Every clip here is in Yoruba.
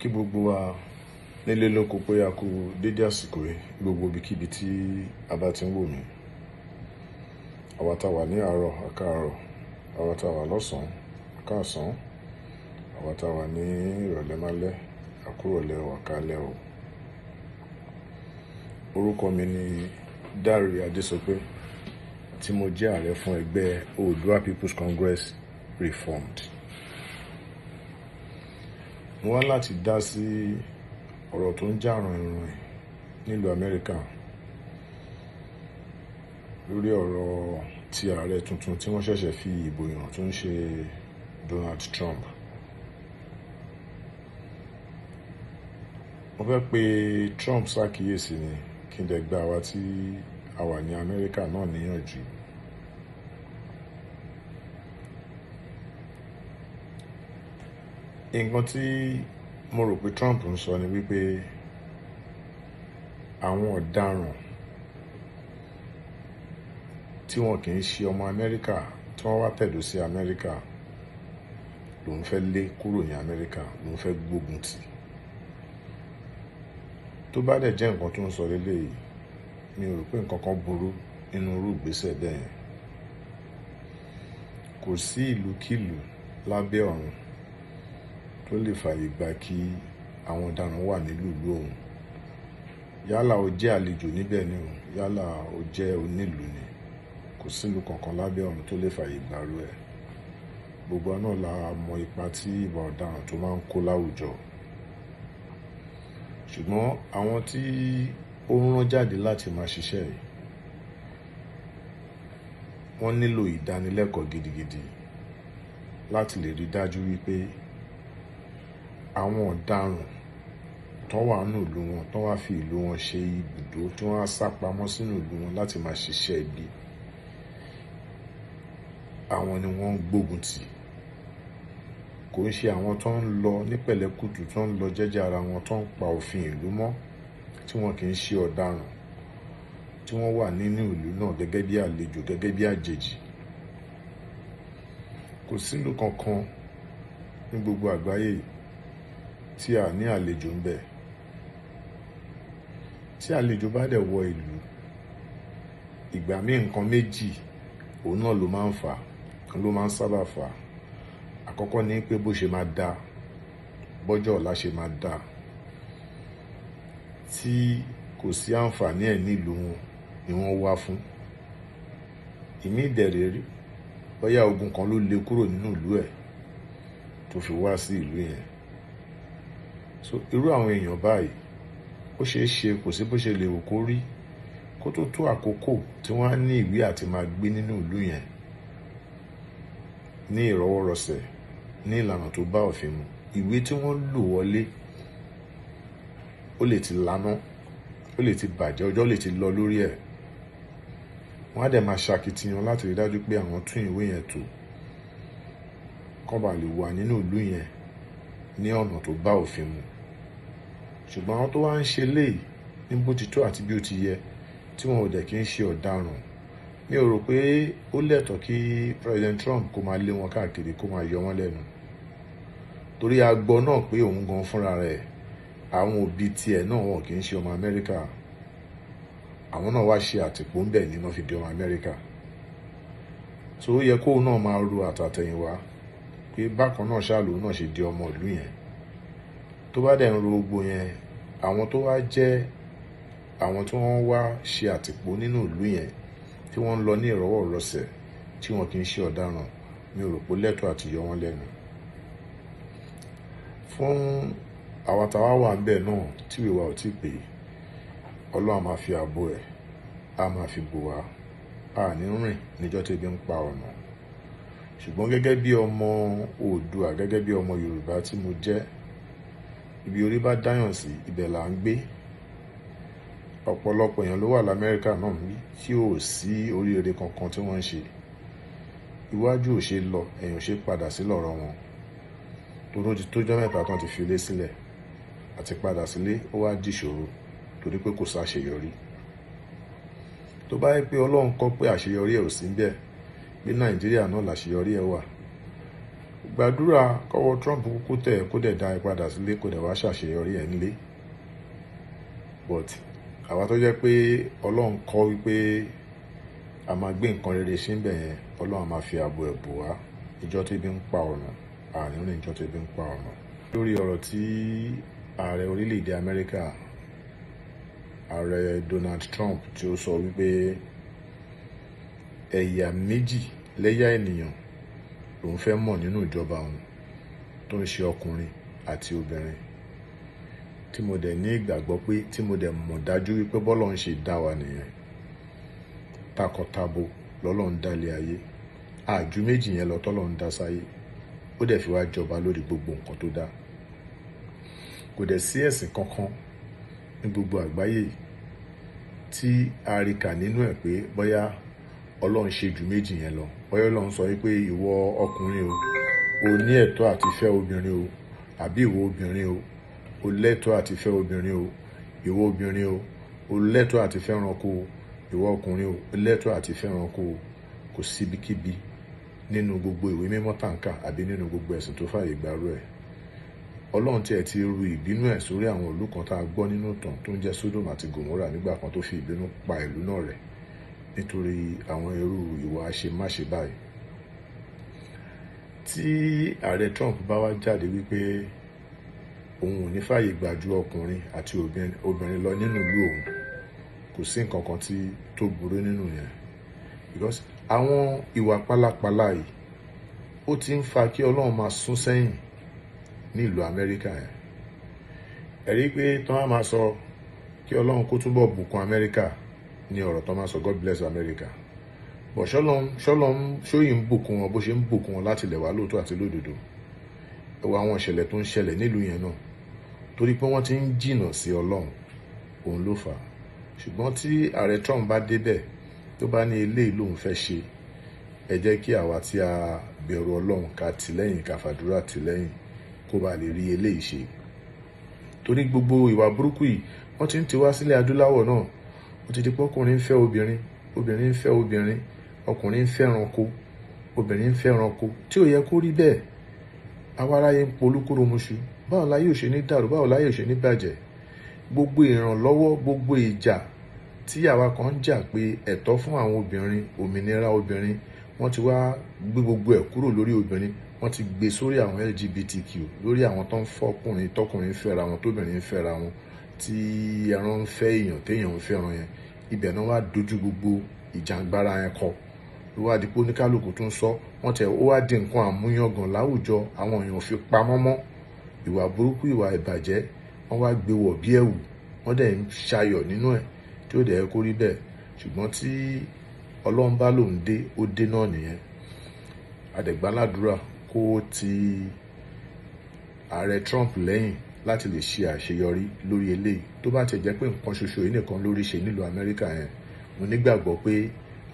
Kí gbogbo wa nílé lóko pé a kú dédé àsìkò yìí, gbogbo ibikíbi tí a bá ti ń wò mí. Àwa tá wà ní àárọ̀, a káàárọ̀. Àwa tá wà lọ́sàn-án, a káàsán. Àwa tá wà ní ìrọ̀lẹ́ málẹ́, a kú ìrọ̀lẹ́ o, a káalẹ́ o. Orúkọ mi ni Dáre Adésọpé, tí mo jẹ́ ààrẹ fún ẹgbẹ́ Oòduà People's Congress Reformed. Mo wá láti dá sí ọ̀rọ̀ tó ń jà ràìnràìn nílùú Amẹ́ríkà lórí ọ̀rọ̀ ti ààrẹ tuntun tí wọ́n ṣẹ̀ṣẹ̀ fi ìbò yàn tó ń ṣe Donald Trump. Mo fẹ́ pe Trump ṣàkíyèsí ni kí n dẹ̀ gba àwa tí a wà ní Amẹ́ríkà náà níyànjú. Nǹkan tí mo rò pé Trump ń sọ ni wípé àwọn ọ̀daràn tí wọn kì í ṣe ọmọ Amẹ́ríkà tí wọ́n wá tẹ̀dó sí Amẹ́ríkà lòun fẹ́ lé kúrò ní Amẹ́ríkà, lòun fẹ́ gbógun tì. Tó bá dẹ̀ jẹ́ nǹkan tó ń sọ léléyìí, mi ò rò pé nǹkan kan burú nínú irú ìgbésẹ̀ bẹ́ẹ̀ yẹn. Kò sí ìlúkìlú lábẹ́ ọ̀run tó lè fààyè gbà kí àwọn ọ̀daràn wà nílùú ìlú òun. Yálà ó jẹ́ àlejò níbẹ̀ ni o, yálà ó jẹ́ onílùú ni, kò sí ìlú kankan lábẹ́ ọ̀run tó lè fààyè gbà irú ẹ. Gbogbo wa náà la mọ ipa tí ìwà ọ̀daràn tó máa ń kó láwùjọ. Ṣùgbọ́n àwọn tí ó ń rán jáde láti máa ṣiṣẹ́ yìí, wọ́n nílò ìdánilẹ́kọ̀ọ́ gidigidi láti lè rí dájú wípé àwọn ọ̀daràn tó wà nínú ìlú wọn, tó wá fi ìlú wọn ṣe ibùdó, tí wọ́n á sá pamọ́ sínú ìlú wọn láti máa ṣiṣẹ́ ibi, àwọn ni wọ́n ń gbógun tì. Kò ń ṣe àwọn tó ń lọ ní pẹ̀lẹ́kùtù, tó ń lọ jẹ́jẹ́ ara wọn, tó ń pa òfin ìlú mọ́, tí wọn kì í ṣe ọ̀daràn, tí wọ́n wà nínú ìlú náà gẹ́gẹ́ bí àlejò, gẹ́gẹ́ bí àjèjì. Kò sí ìlú kankan ní gbogbo àgbáyé tí a ní àlejò ń bẹ. Tí àlejò bá dẹ̀ wọ ìlú, ìgbà míì nǹkan méjì òun náà ló máa ń fà, ló máa ń sábà fà. Àkọ́kọ́ ni pé bó ṣe máa dà, bọ́jọ́ ọ̀la ṣe máa dà, tí kò sí àǹfààní ẹ̀ ní ìlú wọn ni wọ́n wá fún. Ìmí ìdẹ̀rẹ̀ rí, bóyá ogun kan ló lé kúrò nínú ìlú ẹ̀ tó fi wá sí ìlú yẹn. So irú àwọn èèyàn báyìí, ó ṣe é ṣe kò sí bó ṣe lè wù kó rí kó tó tó àkókò tí wọ́n á ní ìwé àti máa gbé nínú ìlú yẹn ní ìrọwọ́rọsẹ̀, ní ìlànà tó bá òfin mu. Ìwé tí wọ́n lò wọlé ó lè ti laná, ó lè ti bàjẹ́, ọjọ́ lè ti lọ lórí ẹ̀. Wọ́n á dẹ̀ máa ṣàkitiyan láti rí dájú pé àwọn tún ìwé yẹn tò kó ba lè wà nínú ìlú yẹn ní ọ̀nà tó bá òfin mu. Ṣùgbọ́n àwọn tó wá ń ṣe léyìí ní bó ti tó àti bí ó ti yẹ, tí wọn ò dẹ̀ kí ń ṣe ọ̀daràn, mi ò rò pé ó lẹ́tọ̀ọ́ kí President Trump kó máa lé wọn káàkiri, kó máa yọ wọ́n lẹ́nu. Torí a gbọ́ náà pé òun gan fúnra rẹ̀, àwọn òbí tiẹ̀ náà wọn kì í ṣe ọmọ Amẹ́ríkà. Àwọn náà wá ṣe àtìpó ń bẹ̀ ni wọ́n fi di ọmọ Amẹ́ríkà. So ó yẹ kóun náà máa ro àtàtẹ̀yìnwá pé bákan náà ṣá lòun náà ṣe di ọmọ ìlú yẹn. Tó bá dẹ̀ ń ro gbogbo yẹn, àwọn tó wá jẹ́ àwọn tí wọ́n wá ṣe àtìpó nínú ìlú yẹn, tí wọ́n ń lọ ní ìrọwọ́rọsẹ̀, tí wọn kì í ṣe ọ̀daràn, mi ò rò pé ó lẹ́tọ̀ọ́ àti yọ wọ́n lẹ́nu. Fún àwa táwa wà níbẹ̀ náà tí ìwé wa ò tí pé, Ọlọ́run á máa fi ààbò ẹ̀, á máa fi bò wá. A ní rìn níjọ́ tí ebi ń pa ọ̀nà. Ṣùgbọ́n gẹ́gẹ́ bí ọmọ Oòduà, gẹ́gẹ́ bí ọmọ Yorùbá tí mo jẹ́, ibi orí bá dáyàn sí, ibẹ̀ là ń gbé. Ọ̀pọ̀lọpọ̀ èèyàn ló wà l'Amẹ́ríkà náà níbí tí ò sí oríire kankan tí wọ́n ń ṣe. Iwájú ò ṣe lọ, ẹ̀yìn ò ṣe padà sí lọ́rọ̀ wọn. Torí ó ti tó ọjọ́ mẹ́ta tí wọ́n ti fi ilé sílẹ̀ àti padà sílé, ó wá di ìṣòro torí pé kò ṣàṣeyọrí. Tó bá jẹ́ pé Ọlọ́run kọ́ pé àṣeyọrí ẹ̀ ò sí níbẹ̀, pé Nàìjíríà náà làṣeyọrí ẹ wà, Gbàdúrà kọ́wọ́ Trump kúkú tẹ̀, kó dẹ̀ dá ẹ padà sílé, kó dẹ̀ wá ṣàṣeyọrí ẹ̀ nílé. But àwa tó jẹ́ pé Ọlọ́run kọ́ wípé a máa gbé nǹkan rere ṣe ń bẹ̀ yẹn, Ọlọ́run á máa fi ààbò ẹ̀ bò wá. Ìjọ tí ebi ń pa ọ̀nà, àní rìn ìjọ tí ebi ń pa ọ̀nà. Lórí ọ̀rọ̀ tí ààrẹ orílẹ̀-èdè Amẹ́ríkà, ààrẹ Donald Trump, tí ó sọ wípé ẹ̀yà méjì lẹ́yà ènìyàn lòun fẹ́ mọ̀ nínú ìjọba òun, tó ń ṣe ọkùnrin àti obìnrin, tí mo dẹ̀ ní ìgbàgbọ́ pé, tí mo dẹ̀ mọ̀ dájú wípé bọ́lọ́run ṣe dá wa nìyẹn. Takọtabo lọ́lọ́run dá ilé ayé, àjù méjì yẹn lọ tọ́lọ́run dá sáyé, ó dẹ̀ fi wá jọba lórí gbogbo nǹkan tó dá. Kò dẹ̀ sí ẹ̀sìn kankan ní gbogbo àgbáyé tí a rí kà nínú ẹ̀ pé bóyá Ọlọ́run ṣe ju méjì yẹn lọ, bóyá Ọlọ́run sọ wípé ìwọ ọkùnrin o, o ní ẹ̀tọ́ àti fẹ́ obìnrin o, àbí ìwọ obìnrin o, o lẹ́tọ̀ọ́ àti fẹ́ obìnrin o, ìwọ obìnrin o, o lẹ́tọ̀ọ́ àti fẹ́ ẹranko o, ìwọ ọkùnrin o, o lẹ́tọ̀ọ́ àti fẹ́ ẹranko o. Kò síbikíbi nínú gbogbo ìwé mímọ́ tàǹkà àbí nínú gbogbo ẹ̀sìn tó fààyè gbárù ẹ̀. Ọlọ́run tí ẹ ti ru ìbínú ẹ̀ sórí àwọn ìlú kan tá a gbọ́ nínú ìtàn tó ń jẹ́ Sodom àti Gomorrah nígbà kan, tó fi ìbínú pa ìlú náà rẹ̀ nítorí àwọn irú ìwà àṣemáṣe báyìí. Tí ààrẹ Trump bá wá jáde wípé òun ò ní fààyè gbà ju ọkùnrin àti obìnrin lọ nínú ìlú òun, kò sí nǹkan kan tí tó burú nínú yẹn. Because àwọn ìwà pálapàla yìí ó ti ń fa kí Ọlọ́run máa sún sẹ́yìn ní ìlú Amẹ́ríkà yẹn. Ẹ rí i pé tí wọ́n á máa sọ kí Ọlọ́run kó túbọ̀ bùkún Amẹ́ríkà ní ọ̀rọ̀ tó máa sọ, God bless America. But ṣọ́lọ́run ṣóyìn ń bùkún wọn bó ṣe ń bùkún wọn láti lẹ̀ wá lóòótọ́ àti lódodo. Ẹ wo àwọn ìṣẹ̀lẹ̀ tó ń ṣẹlẹ̀ nílùú yẹn náà, torí pé wọ́n ti ń jìnnà sí Ọlọ́run, òun ló fà á. Ṣùgbọ́n tí ààrẹ Trump bá débẹ̀, tó bá ní eléyìí lòun fẹ́ ṣe, ẹ jẹ́ kí àwa tí a bẹ̀rù Ọlọ́run ká tìlẹ́yìn, ká fàdúrà tìlẹ́yìn kó bá lè rí eléyìí ṣe. Torí gbogbo ìwà burúkú yìí wọ́n ti ń tiwá sílẹ̀ adúláwọ̀ náà. Ó ti di pé ọkùnrin ń fẹ́ obìnrin, obìnrin ń fẹ́ obìnrin, ọkùnrin ń fẹ́ ẹranko, obìnrin ń fẹ́ ẹranko, tí ò yẹ kó rí bẹ́ẹ̀. Àwa aráyé ń polúkúrú muṣu. Báwo láyé ò ṣe ní dàrú, báwo láyé ò ṣe ní bàjẹ́? Gbogbo ìrànlọ́wọ́, gbogbo ìjà tí àwa kan ń jà pé ẹ̀tọ́ fún àwọn obìnrin, òmìnira obìnrin, wọ́n ti wá gbé gbogbo ẹ̀ kúrò lórí obìnrin, wọ́n ti gbé sórí àwọn LGBTQ, lórí àwọn tó ń fọ́kùnrin, tọkùnrin ń fẹ́ra wọn, tóbìnrin ń fẹ́ra wọn, tí ẹran ń fẹ́ èèyàn, téèyàn ń fẹ́ran yẹn. Ibẹ̀ náà wá dojú gbogbo ìjàngbara yẹn kọ. Ló wá di pé oníkálukú tún sọ, wọ́n tẹ̀ ó wá di nǹkan àmúyangàn láwùjọ, àwọn èèyàn fi pamọ́ mọ́. Ìwà burúkú, ìwà ìbàjẹ́, wọ́n wá gbé wọ̀ bí ẹ̀wù, wọ́n dẹ̀ ń ṣayọ̀ nínú ẹ̀, tí ó dẹ̀ yẹ kó rí bẹ́ẹ̀. Ṣùgbọ́n tí Ọlọ́run bá lòun dé, ó dé náà nìyẹn. A dẹ̀ gbà ládùrá kó ti ààrẹ Trump lẹ́yìn láti lè ṣe àṣeyọrí lórí eléyìí. Tó bá ti jẹ́ pé nǹkan ṣoṣo yìí nìkan lórí ṣe nílùú Amẹ́ríkà yẹn, mo nígbàgbọ́ pé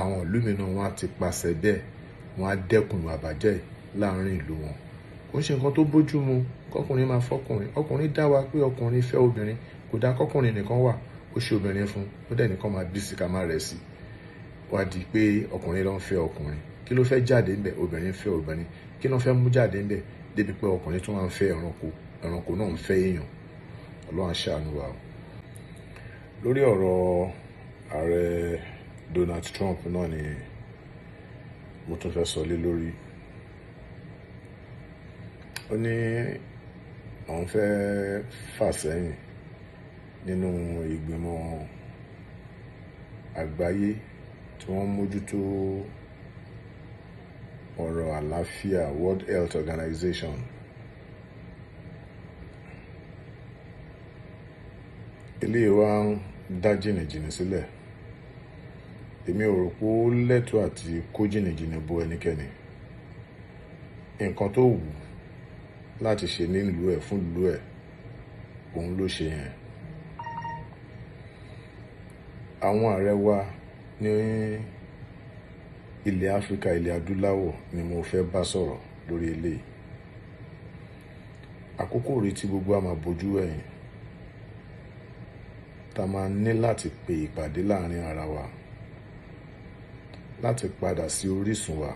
àwọn ìlú mìíràn wọn á ti pasẹ̀ bẹ́ẹ̀, wọn á dẹ́kun ìwà ìbàjẹ́ láàárín ìlú wọn. Kò ń ṣe nǹkan tó bójú mu kọkùnrin máa fọ́kùnrin. Ọkùnrin dá wa pé ọkùnrin fẹ́ obìnrin, kò dá kọkùnrin nìkan wà, ó ṣe obìnrin fún, ó dẹ̀ nìkan máa bí sí ká má rẹ̀ sí. Wá di pé ọkùnrin ló ń fẹ́ ọkùnrin. Kí ló fẹ́ jáde ńbẹ̀? Obìnrin fẹ́ obìnrin. Kí ló fẹ́ mú jáde ńbẹ̀? Débi pé ọkùnrin tún máa ń fẹ́ ẹranko, ẹranko náà ń fẹ́ èèyàn. Ọlọ́run á ṣàánú wa o. Lórí ọ̀rọ̀ ààrẹ Donald Trump náà ni mo tún fẹ́ sọ lé lórí. Ó ní òun fẹ́ fà sẹ́yìn nínú ìgbìmọ̀ àgbáyé tí wọ́n ń mójútó ọ̀rọ̀ àlàáfíà, World Health Organization. Eléyìí wá ń dá jìnnìjìnnì sílẹ̀. Èmi ò rò pé ó lẹ́tọ̀ọ́ àti kó jìnnìjìnnì bo ẹnikẹ́ni. Nǹkan tó wù láti ṣe nílùú ẹ̀ fún ìlú ẹ̀, òun ló ṣe yẹn. Àwọn ààrẹ wa ní ilẹ̀ Áfríkà, ilẹ̀ adúláwọ̀ ni mo fẹ́ bá sọ̀rọ̀ lórí eléyìí. Àkókò rèé tí gbogbo wa máa bojú ẹ̀yìn, ta máa ní láti pe ìpàdé láàrin ara wa, láti padà sí orísun wa.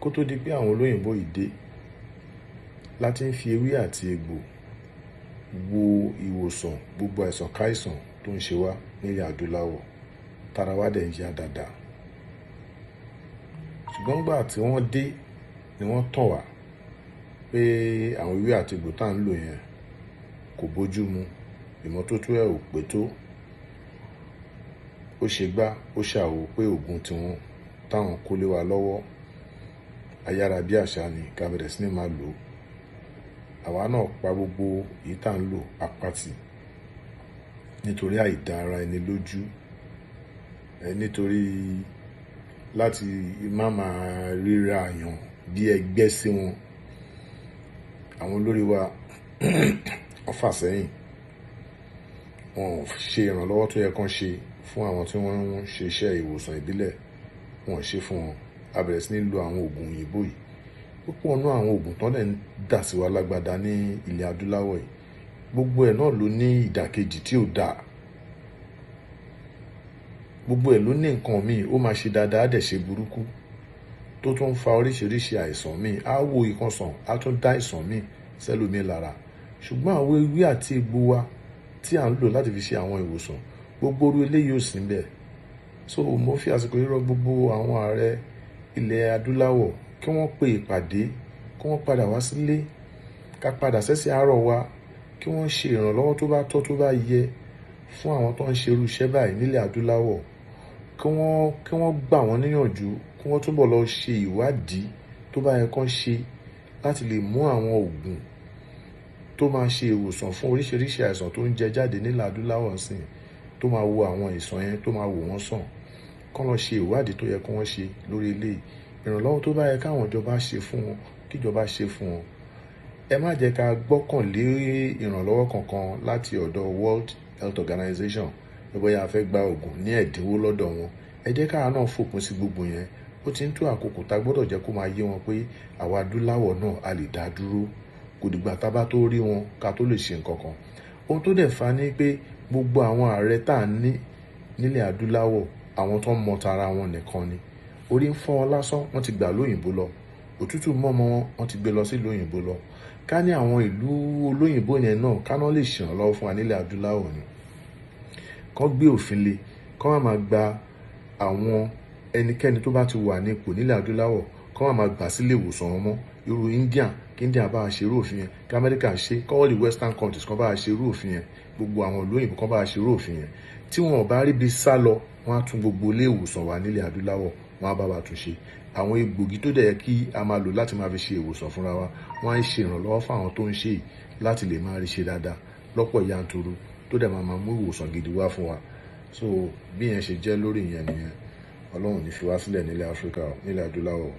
Kó tó di pé àwọn olóyìnbó yìí dé, láti ń fi ewé àti egbò wo ìwòsàn gbogbo àìsàn káìsàn tó ń ṣe wá nílẹ̀ adúláwọ̀, tara wa dẹ̀ ń yá dáadáa. Ṣùgbọ́n nígbà tí wọ́n dé ni wọ́n tàn wá pé àwọn ewé àti egbò tá ń lò yẹn kò bójú mu, ìmọ́tótó ẹ̀ ò pé tó. Ó ṣe gbá, ó ṣàwò pé òògùn tiwọn táwọn kó lé wa lọ́wọ́ ayára bí àṣá ni ká bẹ̀rẹ̀ sí ní máa lò. Àwa náà pa gbogbo èyí tá ń lò apátì nítorí àìdá ara ẹni lójú, nítorí láti má máa ríra yàn bí ẹgbẹ́ sí wọn. Àwọn olórí wa wọ́n fà sẹ́yìn, wọn ò ṣe ìrànlọ́wọ́ tó yẹ kán ṣe fún àwọn tí wọ́n ń ṣe iṣẹ́ ìwòsàn ìbílẹ̀, wọn ò ṣe fún wọn. A bẹ̀rẹ̀ sí ní lo àwọn òògùn òyìnbó yìí. Púpọ̀ nínú àwọn òògùn tán dẹ̀ ń dà sí wa lágbádá ní ilẹ̀ adúláwọ̀ yìí, gbogbo ẹ̀ náà ló ní ìdàkejì tí ò dáa. Gbogbo ẹ̀ ló ní nǹkan míì, ó máa ṣe dáadáa, á dẹ̀ ṣe burúkú tó tún ń fa oríṣiríṣi àìsàn míì. Á wo ìkan sàn, á tún dá àìsàn míì sẹ́lòmíì lára. Ṣùgbọ́n àwọn ewé àti egbò wa tí à ń lò láti fi ṣe àwọn ìwòsàn, gbogbo irú eléyìí ò sí níbẹ̀. So mo fi àsìkò yìí rọ gbogbo àwọn ààrẹ ilẹ̀ adúláwọ̀ kí wọ́n pe ìpàdé, kí wọ́n padà wá sílé, ká padà sẹ́sẹ̀ àárọ̀ wa, kí wọ́n ṣe ìrànlọ́wọ́ tó bá tọ́ tó bá yẹ fún àwọn tó ń ṣe irú iṣẹ́ báyìí nílẹ̀ adúláwọ̀, kí wọ́n gbà wọ́n níyànjú, kí wọ́n túbọ̀ lọ ṣe ìwádìí tó bá yẹ kán ṣe láti lè mú àwọn òògùn tó máa ṣe ìwòsàn fún oríṣiríṣi àìsàn tó ń jẹ jáde nílẹ̀ adúláwọ̀ sìn, tó máa wo àwọn àìsàn yẹn, tó máa wò wọ́n sàn. Kán lọ ṣe ìwádìí tó yẹ kí wọ́n ṣe lórí eléyìí. Ìrànlọ́wọ́ tó bá yẹ káwọn ìjọba ṣe fún wọn, kí ìjọba ṣe fún wọn. Ẹ má jẹ́ ká gbọ́kànlé ìrànlọ́wọ́ kankan láti ọ̀dọ̀ World Health Organization pé bóyá a fẹ́ gba òògùn ní ẹ̀dínwó lọ́dọ̀ wọn. Ẹ jẹ́ ká náà fòpin sí gbogbo yẹn. Ó ti ń tó àkókò tá gbọ́dọ̀ jẹ́ kó máa yé wọn pé àwa adúláwọ̀ náà a lè dá dúró. Kò dìgbà tá bá tó rí wọn ká tó lè ṣe nǹkan kan. Ohun tó dẹ̀ fa ni pé gbogbo àwọn ààrẹ tá ń ní nílẹ̀ adúláwọ̀, àwọn tó ń mọ tara wọn nìkan ni. Orí ń fọ́ wọn lásán, wọ́n ti gbà lóyìnbó lọ. Òtútù mọ́ ọmọ wọn, wọ́n ti gbé lọ sí ìlú òyìnbó lọ. Ká ní àwọn ìlú olóyìnbó yẹn náà, ká náà lè ṣèrànlọ́wọ́ fún wa nílẹ̀ adúláwọ̀ ni. Kán gbé òfin lé, kán má máa gba àwọn ẹnikẹ́ni tó bá ti wà ní ipò nílẹ̀ adúláwọ̀, kán má máa gbà sílé ìwòsàn wọn mọ́. Irú India, kí India bá wa ṣe irú òfin yẹn, kí America ṣe, kí all the western countries kán bá wa ṣe irú òfin yẹn, gbogbo àwọn ìlú òyìnbó kán bá wa ṣe irú òfin yẹn. Tí wọn ò bá rí bí sá lọ, wọ́n á tún gbogbo ilé ìwòsàn wa nílẹ̀ adúláwọ̀, wọ́n á bá wa tún ṣe. Àwọn egbògi tó dẹ̀ yẹ kí a máa lò láti máa fi ṣe ìwòsàn fúnra wa, wọ́n á ṣe ìrànlọ́wọ́ fún àwọn tó ń ṣe yìí láti lè máa rí ṣe dáadáa lọ́pọ̀ yanturu tó dẹ̀ máa máa mú ìwòsàn gidi wá fún wa. So bí ìyẹn ṣe jẹ́ lórí ìyẹn nìyẹn. Ọlọ́run ò ní fi wá sílẹ̀ nílẹ̀ Áfríkà, nílẹ̀ adúláwọ̀.